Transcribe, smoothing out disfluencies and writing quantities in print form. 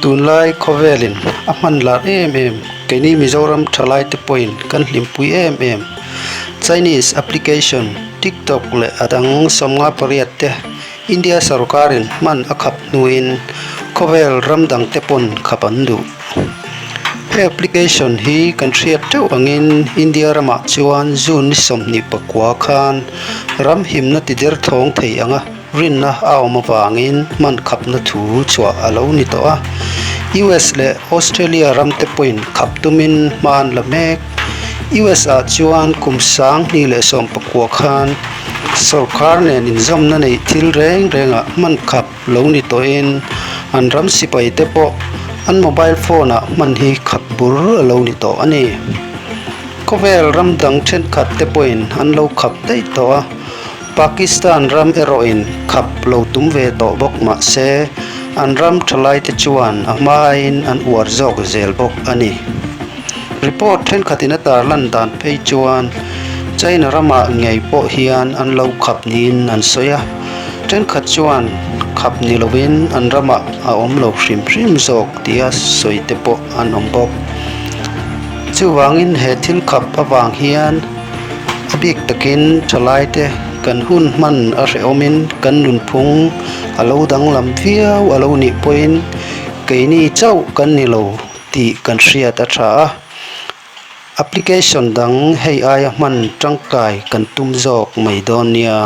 Tunlai khawvelin a hman lar em em, keini Mizoram thalaite pawhin kan hlimpui em em. Chinese application TikTok leh a dang 58 te India sorkarin hman a khap hnuin khawvel ram dangte pawn khap an duh. He application hi kan hriat teuh angin India ramah chuan June ni 29 khan ram himna ti derthawng thei anga rinna a awm avangin hman khapna thu chhuah a lo ni tawh a. US leh Australia ramte pawhin khap tumin hma an la mek. US ah chuan kum 2019 khan sorkar nen inzawmna neih thil reng rengah hman khap lo ni tawhin an ram sipai te pawh an mobile phone ah hman hi khap bur a lo ni tawh a ni. Khawvel ram dang thenkhat te pawhin an lo khap daih tawh a, Pakistan ram erawhin khap lo tum ve tawh bawk mah se an ram thalai te chuan a hma aiin an uar zawk zel bawk a ni. Report thenkhatin a tarlan dan phei chuan China ramah ngei pawh hian an lo khap niin an sawi a, thenkhat chuan khap ni lovin an ramah a awm lo hrim hrim zawk tia sawi te pawh an awm bawk. Chuvangin he thil khap avang hian a bik takin thalaite kan hun hman a hrehawmin kan nunphung a lo danglam viau a lo nih pawhin keini chauh kan ni lo. tih kan hriat a tha a, application dang hei aia hman tangkai kan tum zawk mai dawn nia.